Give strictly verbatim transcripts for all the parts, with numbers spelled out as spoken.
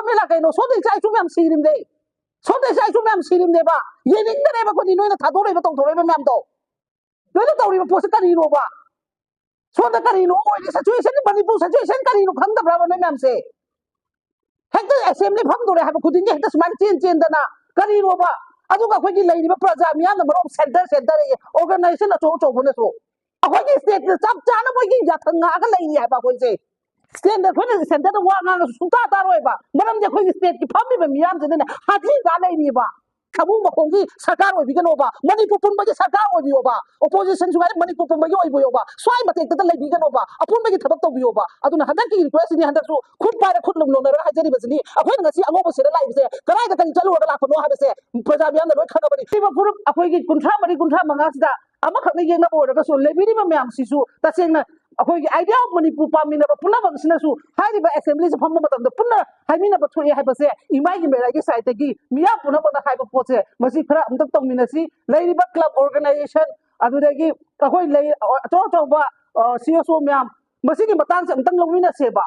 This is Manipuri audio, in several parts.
ꯃꯦꯂꯥ ꯀꯩꯅꯣ? ꯁꯣꯝꯗ ꯏꯆꯥ ꯏꯁꯨ ꯃꯌꯥꯝ ꯁꯤꯔꯤꯝꯅꯦ꯫ ꯁꯣꯝꯗ ꯏꯆꯥ ꯏꯁꯨ ꯃꯌꯥꯝ ꯁꯤꯔꯤꯝꯅꯦꯕ꯫ ꯌꯦꯡꯅꯤꯡꯗꯔꯦꯕ ꯑꯩꯈꯣꯏꯗꯤ ꯅꯣꯏꯅ ꯊꯥꯗꯣꯔꯛꯏꯕ ꯇꯧꯊꯣꯔꯛꯏꯕ ꯃꯌꯥꯝꯗꯣ꯫ ꯅꯣꯏꯅ ꯇꯧꯔꯤꯕ ꯄꯣꯠꯁꯦ ꯀꯔꯤꯅꯣꯕ? ꯁꯣꯝꯗ ꯀꯔꯤꯅꯣ ꯑꯣꯏꯔꯤ? ꯁꯤꯆꯨꯋꯦꯁꯟ, ꯃꯅꯤꯄꯨꯔ ꯁꯤꯆꯨꯋꯦꯁꯟ ꯀꯔꯤꯅꯣ ꯈꯪꯗꯕ꯭ꯔꯕ ꯅꯣꯏ ꯃꯌꯥꯝꯁꯦ? ꯍꯦꯛꯇ ꯑꯦꯁꯦꯝꯕ꯭ꯂꯤ ꯐꯝꯗꯣꯔꯦ ꯍꯥꯏꯕ ꯈꯨꯗꯤꯡꯒꯤ ꯍꯦꯛꯇ ꯁꯨꯃꯥꯏꯅ ꯆꯦꯟ ꯆꯦꯟꯗꯅ ꯀꯔꯤꯅꯣꯕ? ꯑꯗꯨꯒ ꯑꯩꯈꯣꯏꯒꯤ ꯂꯩꯔꯤꯕ ꯄ꯭ꯔꯖꯥ ꯃꯤꯌꯥꯝꯅ ꯃꯔꯣꯝ ꯁꯦꯟꯇꯔ ꯁꯦꯟꯇꯔ ꯑꯣꯔꯒꯅꯥꯏꯖꯦꯁꯟ ꯑꯆꯧ ꯑꯆꯧꯕꯅꯁꯨ ꯑꯩꯈꯣꯏꯒꯤ ꯁ꯭ꯇꯦꯠꯇ ꯆꯞ ꯆꯥꯅ ꯃꯣꯏꯒꯤ ꯌꯥꯊꯪ ꯉꯥꯛꯑꯒ ꯂꯩꯔꯤ ꯍꯥꯏꯕ ꯑꯩꯈꯣꯏꯁꯦ꯫ ꯁ꯭ꯇꯦꯠꯇ ꯑꯩꯈꯣꯏꯅ ꯁꯦꯟꯇꯔꯗ ꯋꯥ ꯉꯥꯡꯉꯁꯨ ꯁꯨꯡꯇꯥ ꯇꯥꯔꯣꯏꯕ꯫ ꯃꯔꯝꯗꯤ ꯑꯩꯈꯣꯏꯒꯤ ꯁ꯭ꯇꯦꯠꯀꯤ ꯐꯝꯃꯤꯕ ꯃꯤꯌꯥꯝꯁꯤꯅꯅꯦ ꯍꯥꯊꯤ ꯇꯥ ꯂꯩꯔꯤꯕ꯫ ꯊꯃꯨꯡ ꯃꯈꯣꯡꯒꯤ ꯁꯔꯀꯥꯔ ꯑꯣꯏꯕꯤꯒꯅꯣꯕ, ꯃꯅꯤꯄꯨꯔ ꯄꯨꯝꯕꯒꯤ ꯁꯔꯀꯥꯔ ꯑꯣꯏꯕꯤꯌꯣꯕ, ꯑꯣꯄꯣꯖꯤꯁꯟꯁꯨ ꯉꯥꯏꯔꯦ ꯃꯅꯤꯄꯨꯔ ꯄꯨꯝꯕꯒꯤ ꯑꯣꯏꯕꯤꯌꯣꯕ, ꯁ꯭ꯋꯥꯏ ꯃꯇꯦꯛꯇꯗ ꯂꯩꯕꯤꯒꯅꯣꯕ, ꯑꯄꯨꯟꯕꯒꯤ ꯊꯕꯛ ꯇꯧꯕꯤꯌꯣꯕ꯫ ꯑꯗꯨꯅ ꯍꯟꯗꯛꯀꯤ ꯔꯤꯀ꯭ꯋꯦꯁꯁꯤꯅꯤ, ꯍꯟꯗꯛꯁꯨ ꯈꯨꯠ ꯄꯥꯏꯔ ꯈꯨꯠ ꯂꯨꯝ ꯂꯣꯟꯅꯔꯒ ꯍꯥꯏꯖꯔꯤꯕꯁꯤꯅꯤ꯫ ꯑꯩꯈꯣꯏꯅ ꯉꯁꯤ ꯑꯉꯧꯕ ꯁꯤꯗ ꯂꯥꯛꯏꯕꯁꯦ ꯀꯗꯥꯏꯗ ꯀꯔꯤ ꯆꯠꯂꯨꯔꯒ ꯂꯥꯛꯄꯅꯣ ꯍꯥꯏꯕꯁꯦ ꯄ꯭ꯔꯖꯥ ꯃꯤꯌꯥꯝꯅ ꯂꯣꯏ ꯈꯪꯉꯕꯅꯤ꯫ ꯂꯩꯔꯤꯕ ꯐꯨꯔꯨꯞ ꯑꯩꯈꯣꯏꯒꯤ ꯀꯨꯟꯊ꯭ꯔꯥ ꯃꯔꯤ ꯀꯨꯟꯊ꯭ꯔꯥ ꯃꯉꯥꯁꯤꯗ ꯑꯃꯈꯛꯅ ꯌꯦꯡꯅꯕ ꯑꯣꯏꯔꯒꯁꯨ ꯂꯩꯕꯤꯔꯤꯕ ꯃꯌꯥꯝꯁꯤꯁꯨ ꯇꯁꯦꯡꯅ ꯑꯩꯈꯣꯏꯒꯤ Idea of Manipur ꯄꯥꯝꯃꯤꯟꯅꯕ ꯄꯨꯝꯅꯃꯛꯁꯤꯅꯁꯨ ꯍꯥꯏꯔꯤꯕ ꯑꯦꯁꯦꯝꯕ꯭ꯂꯤꯁꯦ ꯐꯝꯕ ꯃꯇꯝꯗ ꯄꯨꯟꯅ ꯍꯥꯏꯃꯤꯟꯅꯕ ꯊꯣꯛꯑꯦ ꯍꯥꯏꯕꯁꯦ ꯏꯃꯥꯏꯒꯤ ꯃꯦꯔꯥꯒꯤ ꯁꯥꯏꯠꯇꯒꯤ ꯃꯤꯌꯥꯝ ꯄꯨꯝꯅꯃꯛꯅ ꯍꯥꯏꯕ ꯄꯣꯠꯁꯦ ꯃꯁꯤ ꯈꯔ ꯑꯝꯇ ꯇꯧꯃꯤꯟꯅꯁꯤ꯫ ꯂꯩꯔꯤꯕ ꯀ꯭ꯂꯕ ꯑꯣꯔꯒꯅꯥꯏꯖꯦꯁꯟ ꯑꯗꯨꯗꯒꯤ ꯑꯩꯈꯣꯏ ꯂꯩ ꯑꯆꯧ ꯑꯆꯧꯕ ꯁꯤ ꯑꯦꯁ ꯑꯣ ꯃꯌꯥꯝ ꯃꯁꯤꯒꯤ ꯃꯇꯥꯡꯁꯦ ꯑꯝꯇꯪ ꯂꯧꯃꯤꯟꯅꯁꯦꯕ꯫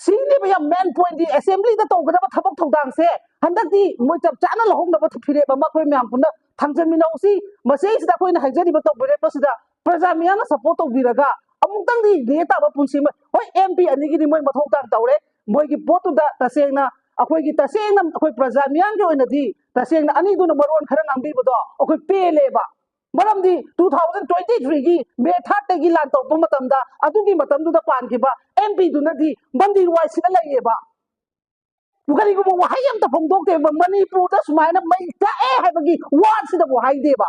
ꯁꯤꯅꯦꯕ ꯌꯥꯝ ꯃꯦꯟ ꯄꯣꯏꯟꯗꯤ ꯑꯦꯁꯦꯝꯕ꯭ꯂꯤꯗ ꯇꯧꯒꯗꯕ ꯊꯕꯛ ꯊꯧꯗꯥꯡꯁꯦ꯫ ꯍꯟꯗꯛꯇꯤ ꯃꯣꯏ ꯆꯞ ꯆꯥꯅ ꯂꯧꯍꯧꯅꯕ ꯐꯤꯔꯦꯞ ꯑꯃ ꯑꯩꯈꯣꯏ ꯃꯌꯥꯝ ꯄꯨꯟꯅ ꯊꯥꯡꯖꯟꯃꯤꯟꯅꯧꯁꯤ꯫ ꯃꯁꯤꯁꯤꯗ ꯑꯩꯈꯣꯏꯅ ꯍꯥꯏꯖꯔꯤꯕ ꯇꯧꯕꯤꯔꯛꯄꯁꯤꯗ ꯄ꯭ꯔꯖꯥ ꯃꯤꯌꯥꯝꯅ ꯁꯞꯄꯣꯔꯠ ꯇꯧꯕꯤꯔꯒ ꯑꯃꯨꯛꯇꯪꯗꯤ ꯂꯦ ꯇꯥꯕ ꯄꯨꯟꯁꯤ ꯑꯃ, ꯍꯣꯏ, ꯑꯦꯝ ꯄꯤ ꯑꯅꯤꯒꯤꯗꯤ ꯃꯣꯏ ꯃꯊꯧ ꯇꯥꯡ ꯇꯧꯔꯦ꯫ ꯃꯣꯏꯒꯤ ꯄꯣꯠꯇꯨꯗ ꯇꯁꯦꯡꯅ ꯑꯩꯈꯣꯏꯒꯤ ꯇꯁꯦꯡꯅ ꯑꯩꯈꯣꯏ ꯄ꯭ꯔꯖꯥ ꯃꯤꯌꯥꯝꯒꯤ ꯑꯣꯏꯅꯗꯤ ꯇꯁꯦꯡꯅ ꯑꯅꯤꯗꯨꯅ ꯃꯔꯣꯟ ꯈꯔ ꯉꯥꯡꯕꯤꯕꯗꯣ ꯑꯩꯈꯣꯏ ꯄꯦꯜꯂꯦꯕ꯫ ꯃꯔꯝꯗꯤ two thousand twenty three ꯒꯤ ꯃꯦ third ꯇꯒꯤ ꯂꯥꯟ ꯇꯧꯔꯛꯄ ꯃꯇꯝꯗ ꯑꯗꯨꯒꯤ ꯃꯇꯝꯗꯨꯗ ꯄꯥꯟꯈꯤꯕ ꯑꯦꯝ ꯄꯤ ꯗꯨꯅꯗꯤ ꯃꯟꯗꯤꯔ ꯋꯥꯏꯁꯤꯗ ꯂꯩꯌꯦꯕ꯫ ꯀꯔꯤꯒꯨꯝꯕ ꯋꯥꯍꯩ ꯑꯝꯇ ꯐꯣꯡꯗꯣꯛꯇꯦꯕ, ꯃꯅꯤꯄꯨꯔꯗ ꯁꯨꯃꯥꯏꯅ ꯃꯩ ꯆꯥꯛꯑꯦ ꯍꯥꯏꯕꯒꯤ ꯋꯥꯁꯤꯗꯕꯨ ꯍꯥꯏꯗꯦꯕ꯫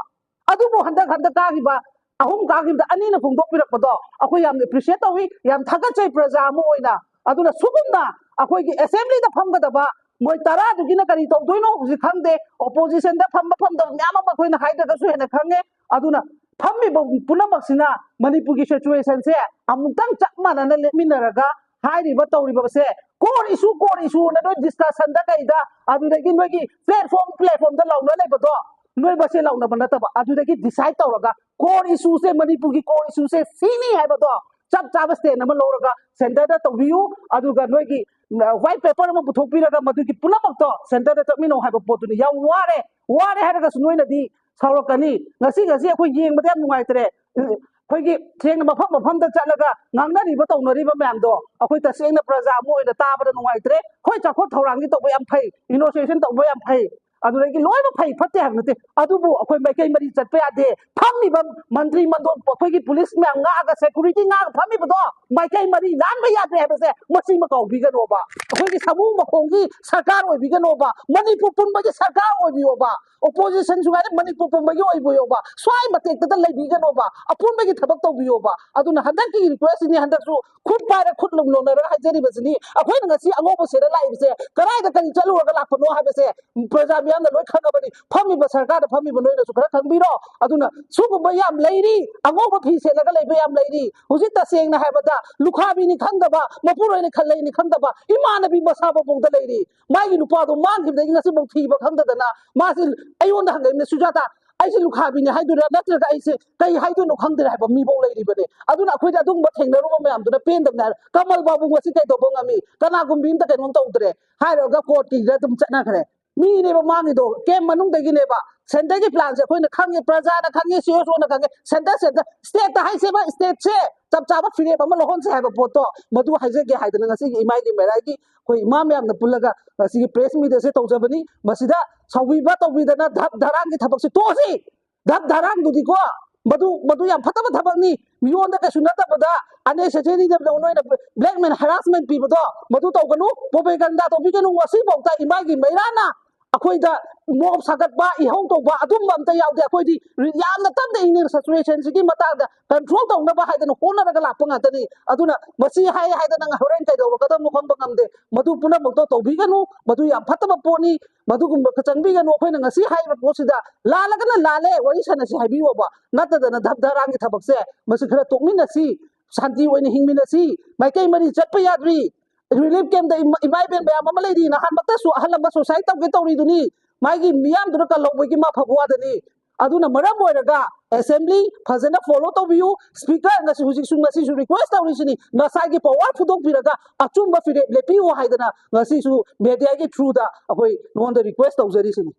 ꯑꯗꯨꯕꯨ ꯍꯟꯗꯛ ꯍꯟꯗꯛ ꯀꯥꯈꯤꯕ ꯑꯍꯨꯝ ꯀꯥꯈꯤꯕꯗ ꯑꯅꯤꯅ ꯐꯣꯡꯗꯣꯛꯄꯤꯔꯛꯄꯗꯣ ꯑꯩꯈꯣꯏ ꯌꯥꯝꯅ ꯑꯦꯄ꯭ꯔꯤꯁꯤꯌꯦꯠ ꯇꯧꯏ, ꯌꯥꯝ ꯊꯥꯒꯠꯆꯩ ꯄ꯭ꯔꯖꯥ ꯑꯃ ꯑꯣꯏꯅ꯫ ꯑꯗꯨꯅ ꯁꯨꯒꯨꯝꯅ ꯑꯩꯈꯣꯏꯒꯤ ꯑꯦꯁꯦꯝꯕ꯭ꯂꯤꯗ ꯐꯝꯒꯗꯕ ꯃꯣꯏ ꯇꯔꯥꯗꯨꯒꯤꯅ ꯀꯔꯤ ꯇꯧꯗꯣꯏꯅꯣ ꯍꯧꯖꯤꯛ ꯈꯪꯗꯦ꯫ ꯑꯣꯄꯣꯖꯤꯁꯟꯗ ꯐꯝꯕ ꯐꯝꯗꯕ ꯃꯌꯥꯝ ꯑꯃ ꯑꯩꯈꯣꯏꯅ ꯍꯥꯏꯗ꯭ꯔꯒꯁꯨ ꯍꯦꯟꯅ ꯈꯪꯉꯦ꯫ ꯑꯗꯨꯅ ꯐꯝꯃꯤꯕ ꯄꯨꯝꯅꯃꯛꯁꯤꯅ ꯃꯅꯤꯄꯨꯔꯒꯤ ꯁꯤꯆꯨꯋꯦꯁꯟꯁꯦ ꯑꯃꯨꯛꯇꯪ ꯆꯞ ꯃꯥꯟꯅꯅ ꯂꯦꯞꯃꯤꯟꯅꯔꯒ ꯍꯥꯏꯔꯤꯕ ꯇꯧꯔꯤꯕꯁꯦ core issue, core issue ꯑꯅ ꯅꯣꯏ ꯗꯤꯁꯀꯁꯟꯗ ꯀꯩꯗ ꯑꯗꯨꯗꯒꯤ ꯅꯣꯏꯒꯤ ꯄ꯭ꯂꯦꯠꯐꯣꯝ ꯄ꯭ꯂꯦꯠꯐꯣꯝꯗ ꯂꯥꯎꯅ ꯂꯩꯕꯗꯣ ꯅꯣꯏ ꯃꯁꯦꯟ ꯂꯥꯎꯅꯕ ꯅꯠꯇꯕ ꯑꯗꯨꯗꯒꯤ ꯗꯤꯁꯥꯏꯠ ꯇꯧꯔꯒ core issue ꯁꯦ, ꯃꯅꯤꯄꯨꯔꯒꯤ core issue ꯁꯦ ꯁꯤꯅꯤ ꯍꯥꯏꯕꯗꯣ ꯆꯞ ꯆꯥꯕ ꯁ꯭ꯇꯦꯟ ꯑꯃ ꯂꯧꯔꯒ ꯁꯦꯟꯇꯔꯗ ꯇꯧꯕꯤꯌꯨ꯫ ꯑꯗꯨꯒ ꯅꯣꯏꯒꯤ ꯋꯥꯏꯠ ꯄꯦꯄꯔ ꯑꯃ ꯄꯨꯊꯣꯛꯄꯤꯔꯒ ꯃꯗꯨꯒꯤ ꯄꯨꯝꯅꯃꯛꯇꯣ ꯁꯦꯟꯇꯔꯗ ꯆꯠꯃꯤꯟꯅꯧ ꯍꯥꯏꯕ ꯄꯣꯠꯇꯨꯅꯤ꯫ ꯌꯥꯝ ꯋꯥꯔꯦ, ꯋꯥꯔꯦ ꯍꯥꯏꯔꯒꯁꯨ ꯅꯣꯏꯅꯗꯤ ꯁꯥꯎꯔꯛꯀꯅꯤ꯫ ꯉꯁꯤ ꯉꯁꯤ ꯑꯩꯈꯣꯏ ꯌꯦꯡꯕꯗ ꯌꯥꯝ ꯅꯨꯡꯉꯥꯏꯇ꯭ꯔꯦ꯫ ꯑꯩꯈꯣꯏꯒꯤ ꯊꯦꯡꯅ ꯃꯐꯝ ꯃꯐꯝꯗ ꯆꯠꯂꯒ ꯉꯥꯡꯅꯔꯤꯕ ꯇꯧꯅꯔꯤꯕ ꯃꯌꯥꯝꯗꯣ ꯑꯩꯈꯣꯏ ꯇꯁꯦꯡꯅ ꯄ꯭ꯔꯖꯥ ꯑꯃ ꯑꯣꯏꯅ ꯇꯥꯕꯗ ꯅꯨꯡꯉꯥꯏꯇ꯭ꯔꯦ꯫ ꯍꯣꯏ, ꯆꯥꯎꯈꯠ ꯊꯧꯔꯥꯡꯗꯤ ꯇꯧꯕ ꯌꯥꯝ ꯐꯩ, ꯏꯅꯣꯁꯦꯁꯟ ꯇꯧꯕ ꯌꯥꯝ ꯐꯩ, ꯑꯗꯨꯗꯒꯤ ꯂꯣꯏꯅ ꯐꯩ ꯐꯠꯇꯦ ꯍꯥꯏꯕ ꯅꯠꯇꯦ꯫ ꯑꯗꯨꯕꯨ ꯑꯩꯈꯣꯏ ꯃꯥꯏꯀꯩ ꯃꯔꯤ ꯆꯠꯄ ꯌꯥꯗꯦ꯫ ꯐꯝꯃꯤꯕ ꯃꯟꯇ꯭ꯔꯤ ꯃꯟꯗꯣꯟ, ꯑꯩꯈꯣꯏꯒꯤ ꯄꯨꯂꯤꯁ ꯃꯌꯥꯝ ꯉꯥꯛꯑꯒ, ꯁꯦꯀ꯭ꯌꯨꯔꯤꯇꯤ ꯉꯥꯛꯑꯒ ꯐꯝꯃꯤꯕꯗꯣ ꯃꯥꯏꯀꯩ ꯃꯔꯤ ꯂꯥꯟꯕ ꯌꯥꯗ꯭ꯔꯦ ꯍꯥꯏꯕꯁꯦ ꯃꯁꯤꯃ ꯀꯥꯎꯕꯤꯒꯅꯣꯕ꯫ ꯑꯩꯈꯣꯏꯒꯤ ꯁꯥꯃꯨ ꯃꯈꯣꯡꯒꯤ ꯁꯔꯀꯥꯔ ꯑꯣꯏꯕꯤꯒꯅꯣꯕ, ꯃꯅꯤꯄꯨꯔ ꯄꯨꯝꯕꯒꯤ ꯁꯔꯀꯥꯔ ꯑꯣꯏꯕꯤꯌꯣꯕ, ꯑꯣꯄꯣꯖꯤꯁꯟꯁꯨ ꯉꯥꯏꯔꯦ, ꯃꯅꯤꯄꯨꯔ ꯄꯨꯝꯕꯒꯤ ꯑꯣꯏꯕꯤꯌꯣꯕ꯫ ꯁ꯭ꯋꯥꯏ ꯃꯇꯦꯛꯇꯗ ꯂꯩꯕꯤꯒꯅꯣꯕ, ꯑꯄꯨꯟꯕꯒꯤ ꯊꯕꯛ ꯇꯧꯕꯤꯌꯣꯕ꯫ ꯑꯗꯨꯅ ꯍꯟꯗꯛꯀꯤ ꯔꯤꯀ꯭ꯋꯦꯁꯁꯤꯅꯤ, ꯍꯟꯗꯛꯁꯨ ꯈꯨꯠ ꯄꯥꯏꯔ ꯈꯨꯠ ꯂꯣꯟꯅꯔꯒ ꯍꯥꯏꯖꯔꯤꯕꯁꯤꯅꯤ꯫ ꯑꯩꯈꯣꯏꯅ ꯉꯁꯤ ꯑꯉꯧꯕ ꯁꯦꯠꯂ ꯂꯥꯛꯏꯕꯁꯦ ꯀꯗꯥꯏꯗ ꯀꯔꯤ ꯆꯠꯂꯨꯔꯒ ꯂꯥꯛꯄꯅꯣ ꯍꯥꯏꯕꯁꯦ ꯄ꯭ꯔꯖꯥ ꯃꯤꯌꯥꯝꯅ ꯂꯣꯏ ꯈꯪꯉꯕꯅꯤ꯫ ꯐꯝꯃꯤꯕ ꯁꯔꯀꯥꯔꯗ ꯐꯝꯃꯤꯕ ꯅꯣꯏꯅꯁꯨ ꯈꯔ ꯈꯪꯕꯤꯔꯣ꯫ ꯑꯗꯨꯅ ꯁꯤꯒꯨꯝꯕ ꯌꯥꯝ ꯂꯩꯔꯤ, ꯑꯉꯧꯕ ꯐꯤ ꯁꯦꯠꯂꯒ ꯂꯩꯕ ꯌꯥꯝ ꯂꯩꯔꯤ꯫ ꯍꯧꯖꯤꯛ ꯇꯁꯦꯡꯅ ꯍꯥꯏꯔꯕꯗ ꯂꯨꯈꯥꯕꯤꯅꯤ ꯈꯪꯗꯕ, ꯃꯄꯨꯔꯣꯏꯅ ꯈꯜꯂꯩꯅꯤ ꯈꯪꯗꯕ ꯏꯃꯥꯟꯅꯕꯤ ꯃꯁꯥ ꯃꯄꯣꯛꯇ ꯂꯩꯔꯤ꯫ ꯃꯥꯒꯤ ꯅꯨꯄꯥꯗꯣ ꯃꯥꯡꯈꯤꯕꯗꯒꯤ ꯉꯁꯤꯐꯥꯎ ꯊꯤꯕ ꯈꯪꯗꯗꯅ ꯃꯥꯁꯦ ꯑꯩꯉꯣꯟꯗ ꯍꯪꯉꯛꯏꯕꯅꯦ, "ꯁꯨꯖꯥꯇꯥ, ꯑꯩꯁꯦ ꯂꯨꯈꯥꯕꯤꯅꯤ ꯍꯥꯏꯗꯣꯏꯔꯥ ꯅꯠꯇ꯭ꯔꯒ ꯑꯩꯁꯦ ꯀꯩ ꯍꯥꯏꯗꯣꯏꯅꯣ ꯈꯪꯗ꯭ꯔꯦ" ꯍꯥꯏꯕ ꯃꯤꯐꯥꯎ ꯂꯩꯔꯤꯕꯅꯦ꯫ ꯑꯗꯨꯅ ꯑꯩꯈꯣꯏꯗꯤ ꯑꯗꯨꯒꯨꯝꯕ ꯊꯦꯡꯅꯔꯨꯕ ꯃꯌꯥꯝꯗꯨꯅ ꯄꯦꯟꯗꯕꯅꯦ ꯍꯥꯏꯔ, ꯀꯃꯜ ꯕꯥꯕꯨ ꯉꯁꯤ ꯀꯩꯗꯧꯕ ꯉꯝꯃꯤ? ꯀꯅꯥꯒꯨꯝꯕꯤ ꯑꯝꯇ ꯀꯩꯅꯣꯝ ꯇꯧꯗ꯭ꯔꯦ ꯍꯥꯏꯔꯒ ꯀꯣꯔꯠꯀꯤꯗ ꯑꯗꯨꯝ ꯆꯠꯅꯈ꯭ꯔꯦ꯫ ꯃꯤꯅꯦꯕ ꯃꯥꯡꯉꯤꯗꯣ, ꯀꯦꯝ ꯃꯅꯨꯡꯗꯒꯤꯅꯦꯕ꯫ ꯁꯦꯟꯇꯔꯒꯤ ꯄ꯭ꯂꯥꯟꯁꯦ ꯑꯩꯈꯣꯏꯅ ꯈꯪꯉꯦ, ꯄ꯭ꯔꯖꯥꯅ ꯈꯪꯉꯦ, ꯁꯤ ꯑꯦꯁ ꯑꯣꯅ ꯈꯪꯉꯦ꯫ ꯁꯦꯟꯇꯔ, ꯁꯦꯟꯇꯔ, ꯁ꯭ꯇꯦꯠꯇ ꯍꯥꯏꯁꯦꯕ, ꯁ꯭ꯇꯦꯠꯁꯦ ꯆꯞ ꯆꯥꯕ ꯐꯤꯔꯦꯞ ꯑꯃ ꯂꯧꯍꯟꯁꯦ ꯍꯥꯏꯕ ꯄꯣꯠꯇꯣ ꯃꯗꯨ ꯍꯥꯏꯖꯒꯦ ꯍꯥꯏꯗꯅ ꯉꯁꯤꯒꯤ ꯏꯃꯥꯏꯒꯤ ꯃꯦꯔꯥꯒꯤ ꯑꯩꯈꯣꯏ ꯏꯃꯥ ꯃꯌꯥꯝꯅ ꯄꯨꯜꯂꯒ ꯉꯁꯤꯒꯤ ꯄ꯭ꯔꯦꯁ ꯃꯤꯠ ꯑꯁꯦ ꯇꯧꯖꯕꯅꯤ꯫ ꯃꯁꯤꯗ ꯁꯥꯎꯕꯤꯕ ꯇꯧꯕꯤꯗꯅ ꯙꯞ ꯙꯔꯥꯡꯒꯤ ꯊꯕꯛꯁꯦ ꯇꯣꯛꯑꯁꯤ꯫ ꯙꯞ ꯙꯔꯥꯡꯗꯨꯗꯤꯀꯣ, ꯃꯗꯨ, ꯃꯗꯨ ꯌꯥꯝ ꯐꯠꯇꯕ ꯊꯕꯛꯅꯤ꯫ ꯃꯤꯉꯣꯟꯗ ꯀꯩꯁꯨ ꯅꯠꯇꯕꯗ unnecessary ꯅꯣꯏꯅ blackmail, harassment ꯄꯤꯕꯗꯣ ꯃꯗꯨ ꯇꯧꯒꯅꯨ꯫ Propaganda ꯇꯧꯕꯤꯒꯅꯨ꯫ ꯉꯁꯤꯐꯥꯎꯗ ꯏꯃꯥꯒꯤ ꯃꯩꯔꯥꯅ ꯑꯩꯈꯣꯏꯗ ꯃꯣꯞ ꯁꯥꯒꯠꯄ, ꯏꯍꯧ ꯇꯧꯕ ꯑꯗꯨꯝꯕ ꯑꯝꯇ ꯌꯥꯎꯗꯦ꯫ ꯑꯩꯈꯣꯏꯗꯤ ꯌꯥꯝꯅ ꯇꯞꯅ ꯏꯪꯅ situationꯁꯤꯒꯤ ꯃꯇꯥꯡꯗ control ꯇꯧꯅꯕ ꯍꯥꯏꯗꯅ ꯍꯣꯠꯅꯔꯒ ꯂꯥꯛꯄ ꯉꯥꯛꯇꯅꯤ꯫ ꯑꯗꯨꯅ ꯃꯁꯤ ꯍꯥꯏ ꯍꯥꯏꯗꯅ ꯍꯣꯔꯦꯟ ꯀꯩꯗꯧꯔꯛꯀꯗꯕꯅꯣ ꯈꯪꯕ ꯉꯝꯗꯦ꯫ ꯃꯗꯨ ꯄꯨꯝꯅꯃꯛꯇꯣ ꯇꯧꯕꯤꯒꯅꯨ꯫ ꯃꯗꯨ ꯌꯥꯝ ꯐꯠꯇꯕ ꯄꯣꯠꯅꯤ꯫ ꯃꯗꯨꯒꯨꯝꯕ ꯆꯪꯕꯤꯒꯅꯨ꯫ ꯑꯩꯈꯣꯏꯅ ꯉꯁꯤ ꯍꯥꯏꯔꯤꯕ ꯄꯣꯠꯁꯤꯗ ꯂꯥꯜꯂꯒꯅ ꯂꯥꯜꯂꯦ, ꯋꯥꯔꯤ ꯁꯥꯟꯅꯁꯤ ꯍꯥꯏꯕꯤꯌꯣꯕ꯫ ꯅꯠꯇꯗꯅ ꯙꯞ ꯙꯔꯥꯡꯒꯤ ꯊꯕꯛꯁꯦ ꯃꯁꯤ ꯈꯔ ꯇꯣꯛꯃꯤꯟꯅꯁꯤ, ꯁꯥꯟꯇꯤ ꯑꯣꯏꯅ ꯍꯤꯡꯃꯤꯟꯅꯁꯤ꯫ ꯃꯥꯏꯀꯩ ꯃꯔꯤ ꯆꯠꯄ ꯌꯥꯗ꯭ꯔꯤ꯫ Relief campꯇ ꯏꯃꯥ, ꯏꯃꯥ ꯏꯕꯦꯟ ꯃꯌꯥꯝ ꯑꯃ ꯂꯩꯔꯤ, ꯅꯍꯥꯟꯃꯛꯇꯁꯨ ꯑꯍꯜ ꯑꯃ suicide ꯇꯧꯒꯦ ꯇꯧꯔꯤꯗꯨꯅꯤ꯫ ꯃꯥꯒꯤ ꯃꯤꯌꯥꯝꯗꯨꯅ ꯀꯜꯍꯧꯕꯒꯤ ꯃꯥ ꯐꯕ ꯋꯥꯗꯅꯤ꯫ ꯑꯗꯨꯅ ꯃꯔꯝ ꯑꯣꯏꯔꯒ ꯑꯦꯁꯦꯝꯕ꯭ꯂꯤ ꯐꯖꯅ ꯐꯣꯂꯣ ꯇꯧꯕꯤꯌꯨ꯫ ꯁ꯭ꯄꯤꯀꯔ ꯉꯁꯤ ꯍꯧꯖꯤꯛꯁꯨ, ꯉꯁꯤꯁꯨ ꯔꯤꯀ꯭ꯋꯦꯁ ꯇꯧꯔꯤꯁꯤꯅꯤ, ꯅꯁꯥꯒꯤ ꯄꯋꯥꯔ ꯐꯨꯗꯣꯛꯄꯤꯔꯒ ꯑꯆꯨꯝꯕ ꯐꯤꯔꯦꯞ ꯂꯦꯞꯄꯤꯌꯨ ꯍꯥꯏꯗꯅ ꯉꯁꯤꯁꯨ ꯃꯦꯗꯤꯌꯥꯒꯤ ꯊ꯭ꯔꯨꯗ ꯑꯩꯈꯣꯏ ꯅꯉꯣꯟꯗ ꯔꯤꯀ꯭ꯋꯦꯁ ꯇꯧꯖꯔꯤꯁꯤꯅꯤ꯫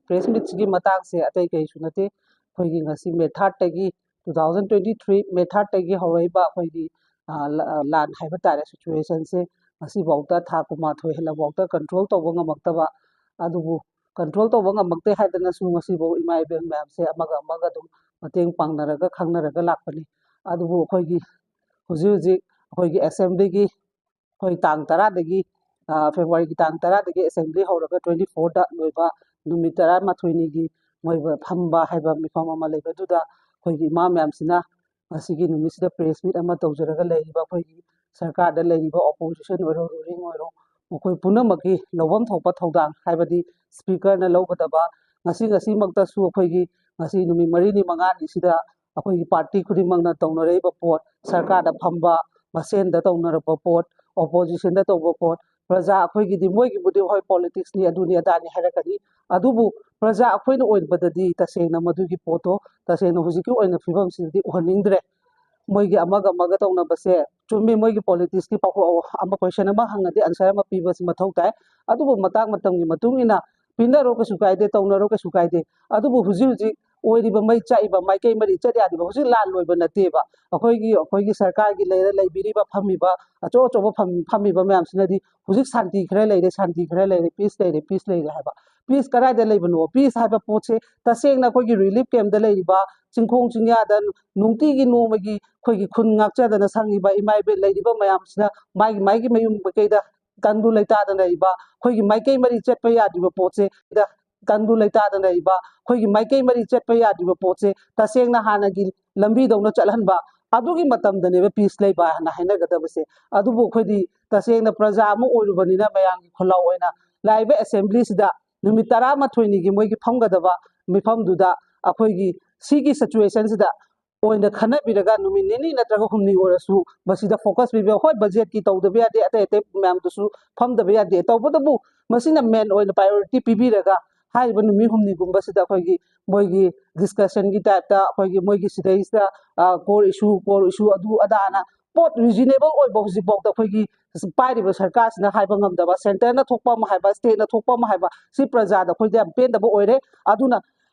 ꯄ꯭ꯔꯦꯁ ꯃꯤꯠꯁꯤꯒꯤ ꯃꯇꯥꯡꯁꯦ ꯑꯇꯩ ꯀꯩꯁꯨ ꯅꯠꯇꯦ, ꯑꯩꯈꯣꯏꯒꯤ ꯉꯁꯤ ꯃꯦ ꯊꯥꯔꯠꯇꯒꯤ, two thousand twenty three ꯃꯦ ꯊꯥꯔꯠꯇꯒꯤ ꯍꯧꯔꯛꯏꯕ ꯑꯩꯈꯣꯏꯒꯤ ꯂꯥꯟ ꯍꯥꯏꯕ ꯇꯥꯔꯦ, ꯁꯤꯆꯨꯋꯦꯁꯟꯁꯦ ꯉꯁꯤꯐꯥꯎꯗ ꯊꯥ ꯀꯨꯟꯃꯥꯊꯣꯏ ꯍꯦꯜꯂꯐꯥꯎꯗ ꯀꯟꯇ꯭ꯔꯣꯜ ꯇꯧꯕ ꯉꯝꯃꯛꯇꯕ꯫ ꯑꯗꯨꯕꯨ ꯀꯟꯇ꯭ꯔꯣꯜ ꯇꯧꯕ ꯉꯝꯃꯛꯇꯦ ꯍꯥꯏꯗꯅꯁꯨ ꯉꯁꯤꯐꯥꯎ ꯏꯃꯥ ꯏꯕꯦꯟ ꯃꯌꯥꯝꯁꯦ ꯑꯃꯒ ꯑꯃꯒ ꯑꯗꯨꯝ ꯃꯇꯦꯡ ꯄꯥꯡꯅꯔꯒ ꯈꯪꯅꯔꯒ ꯂꯥꯛꯄꯅꯤ꯫ ꯑꯗꯨꯕꯨ ꯑꯩꯈꯣꯏꯒꯤ ꯍꯧꯖꯤꯛ ꯍꯧꯖꯤꯛ ꯑꯩꯈꯣꯏꯒꯤ ꯑꯦꯁꯦꯝꯕ꯭ꯂꯤꯒꯤ ꯑꯩꯈꯣꯏ ꯇꯥꯡ ꯇꯔꯥꯗꯒꯤ, ꯐꯦꯕ꯭ꯔꯨꯋꯥꯔꯤꯒꯤ ꯇꯥꯡ ꯇꯔꯥꯗꯒꯤ ꯑꯦꯁꯦꯝꯕ꯭ꯂꯤ ꯍꯧꯔꯒ twenty fourꯗ ꯂꯣꯏꯕ ꯅꯨꯃꯤꯠ ꯇꯔꯥꯃꯥꯊꯣꯏꯅꯤꯒꯤ ꯃꯣꯏ ꯐꯝꯕ ꯍꯥꯏꯕ ꯃꯤꯐꯝ ꯑꯃ ꯂꯩꯕꯗꯨꯗ ꯑꯩꯈꯣꯏꯒꯤ ꯏꯃꯥ ꯃꯌꯥꯝꯁꯤꯅ ꯉꯁꯤꯒꯤ ꯅꯨꯃꯤꯠꯁꯤꯗ ꯄ꯭ꯔꯦꯁ ꯃꯤꯠ ꯑꯃ ꯇꯧꯖꯔꯒ ꯂꯩꯔꯤꯕ ꯑꯩꯈꯣꯏꯒꯤ ꯁꯔꯀꯥꯔꯗ ꯂꯩꯔꯤꯕ ꯑꯣꯄꯣꯖꯤꯁꯟ ꯑꯣꯏꯔꯣ, ꯔꯨꯂꯤꯡ ꯑꯣꯏꯔꯣ, ꯃꯈꯣꯏ ꯄꯨꯝꯅꯃꯛꯀꯤ ꯂꯧꯐꯝ ꯊꯣꯛꯄ ꯊꯧꯗꯥꯡ, ꯍꯥꯏꯕꯗꯤ ꯁ꯭ꯄꯤꯀꯔꯅ ꯂꯧꯒꯗꯕ ꯉꯁꯤ ꯉꯁꯤꯃꯛꯇꯁꯨ ꯑꯩꯈꯣꯏꯒꯤ ꯉꯁꯤ ꯅꯨꯃꯤꯠ ꯃꯔꯤꯅꯤ ꯃꯉꯥꯅꯤꯁꯤꯗ ꯑꯩꯈꯣꯏꯒꯤ ꯄꯥꯔꯇꯤ ꯈꯨꯗꯤꯡꯃꯛꯅ ꯇꯧꯅꯔꯛꯏꯕ ꯄꯣꯠ, ꯁꯔꯀꯥꯔꯗ ꯐꯝꯕ ꯃꯁꯦꯟꯗ ꯇꯧꯅꯔꯛꯄ ꯄꯣꯠ, ꯑꯣꯄꯣꯖꯤꯁꯟꯗ ꯇꯧꯕ ꯄꯣꯠ, ꯄ꯭ꯔꯖꯥ ꯑꯩꯈꯣꯏꯒꯤꯗꯤ, ꯃꯣꯏꯒꯤꯕꯨꯗꯤ ꯍꯣꯏ ꯄꯣꯂꯤꯇꯤꯛꯁꯅꯤ, ꯑꯗꯨꯅꯤ ꯑꯗꯥꯅꯤ ꯍꯥꯏꯔꯛꯀꯅꯤ, ꯑꯗꯨꯕꯨ ꯄ꯭ꯔꯖꯥ ꯑꯩꯈꯣꯏꯅ ꯑꯣꯏꯕꯗꯗꯤ ꯇꯁꯦꯡꯅ ꯃꯗꯨꯒꯤ ꯄꯣꯠꯇꯣ ꯇꯁꯦꯡꯅ ꯍꯧꯖꯤꯛꯀꯤ ꯑꯣꯏꯅ ꯐꯤꯕꯝꯁꯤꯗꯗꯤ ꯎꯍꯟꯅꯤꯡꯗ꯭ꯔꯦ꯫ ꯃꯣꯏꯒꯤ ꯑꯃꯒ ꯑꯃꯒ ꯇꯧꯅꯕꯁꯦ ꯆꯨꯝꯃꯤ, ꯃꯣꯏꯒꯤ ꯄꯣꯂꯤꯇꯤꯛꯁꯀꯤ ꯄꯥꯎꯈꯣꯛ ꯑꯃ, ꯀꯣꯏꯁꯟ ꯑꯃ ꯍꯪꯉꯗꯤ ꯑꯟꯁꯔ ꯑꯃ ꯄꯤꯕꯁꯤ ꯃꯊꯧ ꯇꯥꯏ꯫ ꯑꯗꯨꯕꯨ ꯃꯇꯥꯡ ꯃꯇꯝꯒꯤ ꯃꯇꯨꯡ ꯏꯟꯅ ꯄꯤꯅꯔꯣ ꯀꯩꯁꯨ ꯀꯥꯏꯗꯦ, ꯇꯧꯅꯔꯣ ꯀꯩꯁꯨ ꯀꯥꯏꯗꯦ꯫ ꯑꯗꯨꯕꯨ ꯍꯧꯖꯤꯛ ꯍꯧꯖꯤꯛ ꯑꯣꯏꯔꯤꯕ ꯃꯩ ꯆꯥꯛꯏꯕ ꯃꯥꯏꯀꯩ ꯃꯔꯤ ꯆꯠ ꯌꯥꯗꯦꯕ꯫ ꯍꯧꯖꯤꯛ ꯂꯥꯟ ꯂꯣꯏꯕ ꯅꯠꯇꯦꯕ꯫ ꯑꯩꯈꯣꯏꯒꯤ, ꯑꯩꯈꯣꯏꯒꯤ ꯁꯔꯀꯥꯔꯒꯤ ꯂꯩꯔ ꯂꯩꯕꯤꯔꯤꯕ ꯐꯝꯃꯤꯕ ꯑꯆꯧ ꯑꯆꯧꯕ ꯐꯝ-, ꯐꯝꯃꯤꯕ ꯃꯌꯥꯝꯁꯤꯅꯗꯤ ꯍꯧꯖꯤꯛ ꯁꯥꯟꯇꯤ ꯈꯔ ꯂꯩꯔꯦ, ꯁꯥꯟꯇꯤ ꯈꯔ ꯂꯩꯔꯦ, ꯄꯤꯁ ꯂꯩꯔꯦ, ꯄꯤꯁ ꯂꯩꯔꯦ ꯍꯥꯏꯕ꯫ ꯄꯤꯁ ꯀꯗꯥꯏꯗ ꯂꯩꯕꯅꯣ? ꯄꯤꯁ ꯍꯥꯏꯕ ꯄꯣꯠꯁꯦ ꯇꯁꯦꯡꯅ ꯑꯩꯈꯣꯏꯒꯤ ꯔꯤꯂꯤꯐ ꯀꯦꯝꯞꯇ ꯂꯩꯔꯤꯕ ꯆꯤꯡꯈꯣꯡ ꯆꯤꯡꯌꯥꯗ ꯅꯨꯡꯇꯤꯒꯤ ꯅꯣꯡꯃꯒꯤ ꯑꯩꯈꯣꯏꯒꯤ ꯈꯨꯟ ꯉꯥꯛꯆꯗꯅ ꯁꯪꯉꯤꯕ ꯏꯃꯥ ꯏꯕꯦꯟ ꯂꯩꯔꯤꯕ ꯃꯌꯥꯝꯁꯤꯅ ꯃꯥꯒꯤ ꯃꯥꯒꯤ ꯃꯌꯨꯝ ꯃꯀꯩꯗ ꯇꯪꯗꯨ ꯂꯩꯇꯥꯗꯅ ꯂꯩꯔꯤꯕ, ꯑꯩꯈꯣꯏꯒꯤ ꯃꯥꯏꯀꯩ ꯃꯔꯤ ꯆꯠꯄ ꯌꯥꯗ꯭ꯔꯤꯕ ꯄꯣꯠꯁꯦ ꯇꯪꯗꯨ ꯂꯩꯇꯥꯗꯅ ꯂꯩꯕ, ꯑꯩꯈꯣꯏꯒꯤ ꯃꯥꯏꯀꯩ ꯃꯔꯤ ꯆꯠꯄ ꯌꯥꯗ꯭ꯔꯤꯕ ꯄꯣꯠꯁꯦ ꯇꯁꯦꯡꯅ ꯍꯥꯟꯅꯒꯤ ꯂꯝꯕꯤꯗꯧꯅ ꯆꯠꯍꯟꯕ, ꯑꯗꯨꯒꯤ ꯃꯇꯝꯗꯅꯦꯕ ꯄꯤꯁ ꯂꯩꯕ ꯍꯥꯏꯅ ꯍꯥꯏꯅꯒꯗꯕꯁꯦ꯫ ꯑꯗꯨꯕꯨ ꯑꯩꯈꯣꯏꯗꯤ ꯇꯁꯦꯡꯅ ꯄ꯭ꯔꯖꯥ ꯑꯃ ꯑꯣꯏꯔꯨꯕꯅꯤꯅ ꯃꯌꯥꯝꯒꯤ ꯈꯨꯜꯂꯥꯎ ꯑꯣꯏꯅ ꯂꯥꯛꯏꯕ ꯑꯦꯁꯦꯝꯕ꯭ꯂꯤꯁꯤꯗ ꯅꯨꯃꯤꯠ ꯇꯔꯥꯃꯥꯊꯣꯏꯅꯤꯒꯤ ꯃꯣꯏꯒꯤ ꯐꯝꯒꯗꯕ ꯃꯤꯐꯝꯗꯨꯗ ꯑꯩꯈꯣꯏꯒꯤ ꯁꯤꯒꯤ ꯁꯤꯆꯨꯋꯦꯁꯟꯁꯤꯗ ꯑꯣꯏꯅ ꯈꯟꯅꯕꯤꯔꯒ ꯅꯨꯃꯤꯠ ꯅꯤꯅꯤ ꯅꯠꯇ꯭ꯔꯒ ꯍꯨꯝꯅꯤ ꯑꯣꯏꯔꯁꯨ ꯃꯁꯤꯗ ꯐꯣꯀꯁ ꯄꯤꯕꯤꯌꯨ꯫ ꯍꯣꯏ, ꯕꯖꯦꯠꯀꯤ ꯇꯧꯗꯕ ꯌꯥꯗꯦ, ꯑꯇꯩ ꯑꯇꯩ ꯃꯌꯥꯝꯗꯨꯁꯨ ꯐꯝꯗꯕ ꯌꯥꯗꯦ, ꯇꯧꯕꯇꯕꯨ ꯃꯁꯤꯅ ꯃꯦꯟ ꯑꯣꯏꯅ ꯄ꯭ꯔꯥꯏꯌꯣꯔꯤꯇꯤ ꯄꯤꯕꯤꯔꯒ ꯍꯥꯏꯔꯤꯕ ꯅꯨꯃꯤꯠ ꯍꯨꯝꯅꯤꯒꯨꯝꯕꯁꯤꯗ ꯑꯩꯈꯣꯏꯒꯤ ꯃꯣꯏꯒꯤ ꯗꯤꯁꯀꯁꯟꯒꯤ ꯇꯥꯏꯞꯇ ꯑꯩꯈꯣꯏꯒꯤ ꯃꯣꯏꯒꯤ ꯁꯤꯗꯩꯁꯤꯗ ꯀꯣꯔ ꯏꯁꯨ ꯀꯣꯔ ꯏꯁꯨ ꯑꯗꯨ ꯑꯗꯥꯅ ꯄꯣꯠ ꯔꯤꯖꯅꯦꯕꯜ ꯑꯣꯏꯕ ꯍꯧꯖꯤꯛꯐꯥꯎꯗ ꯑꯩꯈꯣꯏꯒꯤ ꯄꯥꯏꯔꯤꯕ ꯁꯔꯀꯥꯔꯁꯤꯅ ꯍꯥꯏꯕ ꯉꯝꯗꯕ, ꯁꯦꯟꯇꯔꯅ ꯊꯣꯛꯄ ꯑꯃ ꯍꯥꯏꯕ, ꯁ꯭ꯇꯦꯠꯅ ꯊꯣꯛꯄ ꯑꯃ ꯍꯥꯏꯕ, ꯁꯤ ꯄ꯭ꯔꯖꯥꯗ ꯑꯩꯈꯣꯏꯗ ꯌꯥꯝ ꯄꯦꯟꯗꯕ ꯑꯣꯏꯔꯦ꯫ ꯑꯗꯨꯅ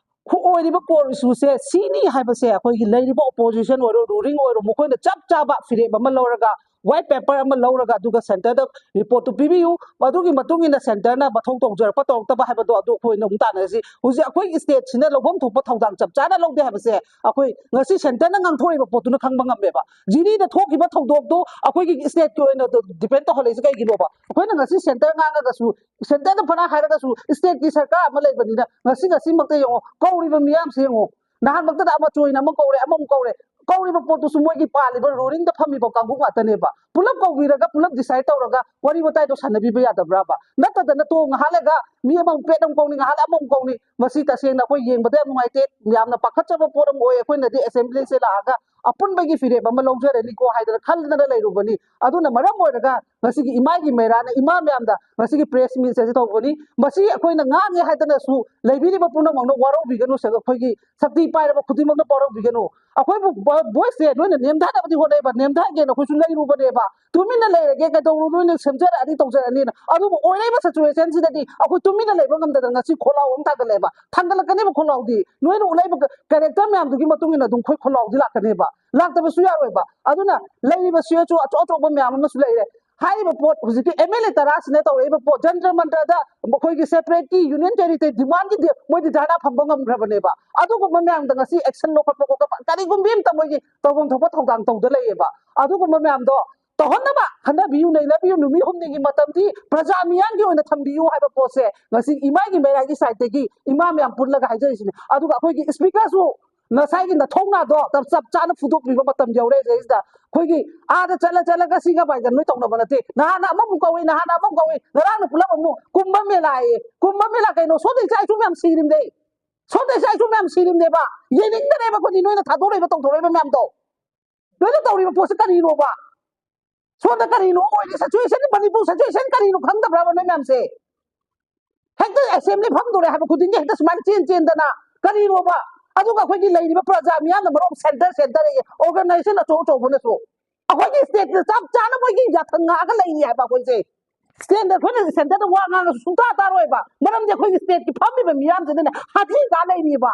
ꯑꯣꯏꯔꯤꯕ ꯀꯣꯔ ꯏꯁꯨꯁꯦ ꯁꯤꯅꯤ ꯍꯥꯏꯕꯁꯦ ꯑꯩꯈꯣꯏꯒꯤ ꯂꯩꯔꯤꯕ ꯑꯣꯄꯣꯖꯤꯁꯟ ꯑꯣꯏꯔꯣ, ꯔꯨꯂꯤꯡ ꯑꯣꯏꯔꯣ, ꯃꯈꯣꯏꯅ ꯆꯞ ꯆꯥꯕ ꯐꯤꯔꯦꯞ ꯑꯃ ꯂꯧꯔꯒ, ꯋꯥꯏꯠ ꯄꯦꯄꯔ ꯑꯃ ꯂꯧꯔꯒ, ꯑꯗꯨꯒ ꯁꯦꯟꯇꯔꯗ ꯔꯤꯄꯣꯔꯠꯇꯨ ꯄꯤꯕꯤꯌꯨ꯫ ꯑꯗꯨꯒꯤ ꯃꯇꯨꯡ ꯏꯟꯅ ꯁꯦꯟꯇꯔꯅ ꯃꯊꯧ ꯇꯧꯖꯔꯛꯄ ꯇꯧꯔꯛꯇꯕ ꯍꯥꯏꯕꯗꯣ ꯑꯗꯨ ꯑꯩꯈꯣꯏ ꯑꯣꯏꯅ ꯑꯃꯨꯛ ꯇꯥꯟꯅꯔꯁꯤ꯫ ꯍꯧꯖꯤꯛ ꯑꯩꯈꯣꯏ ꯁ꯭ꯇꯦꯠꯁꯤꯅ ꯂꯧꯐꯝ ꯊꯣꯛꯄ ꯊꯧꯗꯥꯡ ꯆꯞ ꯆꯥꯅ ꯂꯧꯗꯦ ꯍꯥꯏꯕꯁꯦ ꯑꯩꯈꯣꯏ ꯉꯁꯤ ꯁꯦꯟꯇꯔꯅ ꯉꯥꯡꯊꯣꯔꯛꯏꯕ ꯄꯣꯠꯇꯨꯅ ꯈꯪꯕ ꯉꯝꯃꯦꯕ꯫ ꯖꯤꯔꯤꯗ ꯊꯣꯛꯈꯤꯕ ꯊꯧꯗꯣꯛꯇꯨ ꯑꯩꯈꯣꯏꯒꯤ ꯁ꯭ꯇꯦꯠꯀꯤ ꯑꯣꯏꯅ ꯗꯤꯄꯦꯟ ꯇꯧꯍꯜꯂꯛꯏꯁꯦ ꯀꯩꯒꯤꯅꯣꯕ? ꯑꯩꯈꯣꯏꯅ ꯉꯁꯤ ꯁꯦꯟꯇꯔ ꯉꯥꯡꯉꯒꯁꯨ, ꯁꯦꯟꯇꯔꯗ ꯐꯅ ꯍꯥꯏꯔꯒꯁꯨ, ꯁ꯭ꯇꯦꯠꯀꯤ ꯁꯔꯀꯥꯔ ꯑꯃ ꯂꯩꯕꯅꯤꯅ ꯉꯁꯤ ꯉꯁꯤꯃꯛꯇ ꯌꯦꯡꯉꯣ, ꯀꯧꯔꯤꯕ ꯃꯤꯌꯥꯝꯁꯦ ꯌꯦꯡꯉꯣ, ꯅꯍꯥꯟꯃꯛꯇꯗ ꯑꯃ ꯆꯣꯏꯅ ꯑꯃ ꯀꯧꯔꯦ, ꯑꯃꯃꯨꯛ ꯀꯧꯔꯦ꯫ ꯀꯧꯔꯤꯕ ꯄꯣꯠꯇꯨꯁꯨ ꯃꯣꯏꯒꯤ ꯄꯥꯜꯂꯤꯕ ꯔꯨꯂꯤꯡꯗ ꯐꯝꯃꯤꯕ ꯀꯥꯡꯕꯨ ꯉꯥꯛꯇꯅꯦꯕ꯫ ꯄꯨꯂꯞ ꯀꯧꯕꯤꯔꯒ ꯄꯨꯂꯞ ꯗꯤꯁꯥꯏꯗ ꯇꯧꯔꯒ ꯋꯥꯔꯤ ꯋꯥꯇꯥꯏꯗꯣ ꯁꯥꯟꯅꯕꯤꯕ ꯌꯥꯗꯕ꯭ꯔꯥꯕ? ꯅꯠꯇꯗꯅ ꯇꯣ ꯉꯥꯏꯍꯥꯛ ꯂꯩꯒ ꯃꯤ ꯑꯃꯃꯨꯛ ꯄꯦꯠ ꯑꯃꯨꯛ ꯀꯧꯅꯤ, ꯉꯥꯏꯍꯥꯛ ꯑꯃꯃꯨꯛ ꯀꯧꯅꯤ꯫ ꯃꯁꯤ ꯇꯁꯦꯡꯅ ꯑꯩꯈꯣꯏ ꯌꯦꯡꯕꯗ ꯌꯥꯝ ꯅꯨꯡꯉꯥꯏꯇꯦ, ꯌꯥꯝꯅ ꯄꯥꯈꯠꯆꯕ ꯄꯣꯠ ꯑꯃ ꯑꯣꯏ꯫ ꯑꯩꯈꯣꯏꯅꯗꯤ ꯑꯦꯁꯦꯝꯕ꯭ꯂꯤꯁꯦ ꯂꯥꯛꯑꯒ ꯑꯄꯨꯟꯕꯒꯤ ꯐꯤꯔꯦꯞ ꯑꯃ ꯂꯧꯖꯔꯅꯤꯀꯣ ꯍꯥꯏꯗꯅ ꯈꯟꯗꯅ ꯂꯩꯔꯨꯕꯅꯤ꯫ ꯑꯗꯨꯅ ꯃꯔꯝ ꯑꯣꯏꯔꯒ ꯉꯁꯤꯒꯤ ꯏꯃꯥꯒꯤ ꯃꯩꯔꯥꯅ ꯏꯃꯥ ꯃꯌꯥꯝꯗ ꯉꯁꯤꯒꯤ ꯄ꯭ꯔꯦꯁ ꯃꯤꯠꯁꯦ ꯇꯧꯕꯅꯤ꯫ ꯃꯁꯤ ꯑꯩꯈꯣꯏꯅ ꯉꯥꯡꯉꯦ ꯍꯥꯏꯗꯅꯁꯨ ꯂꯩꯕꯤꯔꯤꯕ ꯄꯨꯝꯅꯃꯛꯅ ꯋꯥꯔꯧꯕꯤꯒꯅꯨ, ꯑꯩꯈꯣꯏꯒꯤ ꯁꯛꯇꯤ ꯄꯥꯏꯔꯕ ꯈꯨꯗꯤꯡꯃꯛꯅ ꯋꯥꯔꯧꯕꯤꯒꯅꯨ꯫ ꯑꯩꯈꯣꯏꯕꯨ ꯚꯣꯏꯁꯁꯦ ꯅꯣꯏꯅ ꯅꯦꯝꯊꯅꯕꯗꯤ ꯍꯣꯠꯅꯩꯕ, ꯅꯦꯝꯊꯒꯦꯅ ꯑꯩꯈꯣꯏꯁꯨ ꯂꯩꯔꯨꯕꯅꯦꯕ, ꯇꯨꯃꯤꯟꯅ ꯂꯩꯔꯒꯦ, ꯀꯩꯗꯧꯔꯨ, ꯅꯣꯏꯅ ꯁꯦꯝꯖꯔꯛꯑꯅꯤ ꯇꯧꯖꯔꯛꯑꯅꯤꯅ꯫ ꯑꯗꯨꯕꯨ ꯑꯣꯏꯔꯛꯏꯕ ꯁꯤꯆꯨꯋꯦꯁꯟꯁꯤꯗꯗꯤ ꯑꯩꯈꯣꯏ ꯇꯨꯃꯤꯟꯅ ꯂꯩꯕ ꯉꯝꯗꯗꯅ ꯉꯁꯤ ꯈꯣꯜꯂꯥꯎ ꯑꯃ ꯊꯥꯡꯒꯠꯂꯛꯑꯦꯕ꯫ ꯊꯥꯡꯒꯠꯂꯛꯀꯅꯦꯕ ꯈꯣꯜꯂꯥꯎꯗꯤ, ꯅꯣꯏꯅ ꯎꯠꯂꯛꯏꯕ ꯀꯦꯔꯦꯛꯇꯔ ꯃꯌꯥꯝꯗꯨꯒꯤ ꯃꯇꯨꯡ ꯏꯟꯅ ꯑꯗꯨꯝ ꯑꯩꯈꯣꯏ ꯈꯣꯜꯂꯥꯎꯗꯤ ꯂꯥꯛꯀꯅꯦꯕ, ꯂꯥꯛꯇꯕꯁꯨ ꯌꯥꯔꯣꯏꯕ꯫ ꯑꯗꯨꯅ ꯂꯩꯔꯤꯕ ꯁꯤꯆꯨꯋꯦꯁꯟ ꯑꯆꯧ ꯑꯆꯧꯕ ꯃꯌꯥꯝ ꯑꯃꯁꯨ ꯂꯩꯔꯦ꯫ ꯍꯥꯏꯔꯤꯕ ꯄꯣꯠ ꯍꯧꯖꯤꯛꯀꯤ ꯑꯦꯝ ꯑꯦꯜ ꯑꯦ ꯇꯔꯥꯁꯤꯅ ꯇꯧꯔꯛꯏꯕ ꯄꯣꯠ, ꯖꯟꯇ꯭ꯔ ꯃꯟꯇ꯭ꯔꯗ ꯃꯈꯣꯏꯒꯤ ꯁꯦꯄꯔꯦꯠꯀꯤ ꯌꯨꯅꯤꯌꯟ ꯇꯦꯔꯤꯇꯣꯔꯤ ꯗꯤꯃꯥꯟꯒꯤ ꯗꯦ-, ꯃꯣꯏꯗꯤ ꯙꯔꯅꯥ ꯐꯝꯕ ꯉꯝꯈ꯭ꯔꯕꯅꯦꯕ꯫ ꯑꯗꯨꯒꯨꯝꯕ ꯃꯌꯥꯝꯗ ꯉꯁꯤ ꯑꯦꯛꯁꯟ ꯂꯧꯈꯠꯄ ꯈꯣꯠꯄ ꯀꯔꯤꯒꯨꯝꯕ ꯑꯝꯇ ꯃꯣꯏꯒꯤ ꯇꯧꯐꯝ ꯊꯣꯛꯄ ꯊꯧꯗꯥꯡ ꯇꯧꯗ ꯂꯩꯌꯦꯕ꯫ ꯑꯗꯨꯒꯨꯝꯕ ꯃꯌꯥꯝꯗꯣ ꯇꯧꯍꯟꯅꯕ ꯈꯟꯅꯕꯤꯌꯨ, ꯅꯩꯅꯕꯤꯌꯨ, ꯅꯨꯃꯤꯠ ꯍꯨꯝꯅꯤꯒꯤ ꯃꯇꯝꯗꯤ ꯄ꯭ꯔꯖꯥ ꯃꯤꯌꯥꯝꯒꯤ ꯑꯣꯏꯅ ꯊꯝꯕꯤꯌꯨ ꯍꯥꯏꯕ ꯄꯣꯠꯁꯦ ꯉꯁꯤ ꯏꯃꯥꯒꯤ ꯃꯩꯔꯥꯒꯤ ꯁꯥꯏꯠꯇꯒꯤ ꯏꯃꯥ ꯃꯌꯥꯝ ꯄꯨꯜꯂꯒ ꯍꯥꯏꯖꯔꯤꯁꯤꯅꯦ꯫ ꯑꯗꯨꯒ ꯑꯩꯈꯣꯏꯒꯤ ꯁ꯭ꯄꯤꯀꯔꯁꯨ ꯉꯁꯥꯏꯒꯤ ꯅꯊꯧꯅꯥꯗꯣ ꯆꯞ ꯆꯥꯅ ꯐꯨꯗꯣꯛꯄꯤꯕ ꯃꯇꯝ ꯌꯧꯔꯦ ꯁꯤꯗꯩꯁꯤꯗ꯫ ꯑꯩꯈꯣꯏꯒꯤ ꯑꯥꯗ ꯆꯠꯂ ꯆꯠꯂꯒ ꯁꯤꯒ ꯕꯥꯏꯒ ꯅꯣꯏ ꯇꯧꯅꯕ ꯅꯠꯇꯦ꯫ ꯅꯍꯥꯟꯅ ꯑꯃꯃꯨꯛ ꯀꯧꯏ, ꯅꯍꯥꯟꯅ ꯑꯃꯃꯨꯛ ꯀꯧꯏ, ꯉꯔꯥꯡꯅ ꯄꯨꯂꯞ ꯑꯃꯨꯛ ꯀꯨꯝꯕ ꯃꯦꯂꯥꯌꯦ꯫ ꯀꯨꯝꯕ ꯃꯦꯂꯥ ꯀꯩꯅꯣ? ꯁꯣꯝꯗ ꯏꯆꯥ ꯏꯁꯨ ꯃꯌꯥꯝ ꯁꯤꯔꯤꯝꯅꯦ, ꯁꯣꯝꯗ ꯏꯆꯥ ꯏꯁꯨ ꯃꯌꯥꯝ ꯁꯤꯔꯤꯝꯅꯦꯕ꯫ ꯌꯦꯡꯅꯤꯡꯗꯔꯦꯕ ꯑꯩꯈꯣꯏꯗꯤ ꯅꯣꯏꯅ ꯊꯥꯗꯣꯔꯛꯏꯕ ꯇꯧꯊꯣꯔꯛꯏꯕ ꯃꯌꯥꯝꯗꯣ꯫ ꯅꯣꯏꯅ ꯇꯧꯔꯤꯕ ꯄꯣꯠꯁꯦ ꯀꯔꯤꯅꯣꯕ? ꯁꯣꯝꯗ ꯀꯔꯤꯅꯣ ꯑꯣꯏꯔꯤ ꯁꯤꯆꯨꯋꯦꯁꯟ, ꯃꯅꯤꯄꯨꯔ ꯁꯤꯆꯨꯋꯦꯁꯟ ꯀꯔꯤꯅꯣ ꯈꯪꯗꯕ꯭ꯔꯕ ꯅꯣꯏ ꯃꯌꯥꯝꯁꯦ? ꯍꯦꯛꯇ ꯑꯦꯁꯦꯝꯕ꯭ꯂꯤ ꯐꯝꯗꯣꯔꯦ ꯍꯥꯏꯕ ꯈꯨꯗꯤꯡꯒꯤ ꯍꯦꯛꯇ ꯁꯨꯃꯥꯏꯅ ꯆꯦꯟ ꯆꯦꯟꯗꯅ ꯀꯔꯤꯅꯣꯕ? ꯑꯗꯨꯒ ꯑꯩꯈꯣꯏꯒꯤ ꯂꯩꯔꯤꯕ ꯄ꯭ꯔꯖꯥ ꯃꯤꯌꯥꯝꯅ ꯃꯔꯣꯝ ꯁꯦꯟꯇꯔ ꯁꯦꯟꯇꯔ ꯑꯣꯔꯒꯅꯥꯏꯖꯦꯁꯟ ꯑꯆꯧ ꯑꯆꯧꯕꯅꯁꯨ ꯑꯩꯈꯣꯏꯒꯤ ꯁ꯭ꯇꯦꯠꯇ ꯆꯞ ꯆꯥꯅ ꯃꯣꯏꯒꯤ ꯌꯥꯊꯪ ꯉꯥꯛꯑꯒ ꯂꯩꯔꯤ ꯍꯥꯏꯕ꯫ ꯑꯩꯈꯣꯏꯁꯦ ꯁ꯭ꯇꯦꯠꯇ ꯑꯩꯈꯣꯏꯅ ꯁꯦꯟꯇꯔꯗ ꯋꯥ ꯉꯥꯡꯉꯁꯨ ꯁꯨꯡꯇꯥ ꯇꯥꯔꯣꯏꯕ꯫ ꯃꯔꯝꯗꯤ ꯑꯩꯈꯣꯏꯒꯤ ꯁ꯭ꯇꯦꯠꯀꯤ ꯐꯝꯃꯤꯕ ꯃꯤꯌꯥꯝꯁꯤꯅꯅꯦ ꯍꯥꯊꯤ ꯆꯥ ꯂꯩꯔꯤꯕ꯫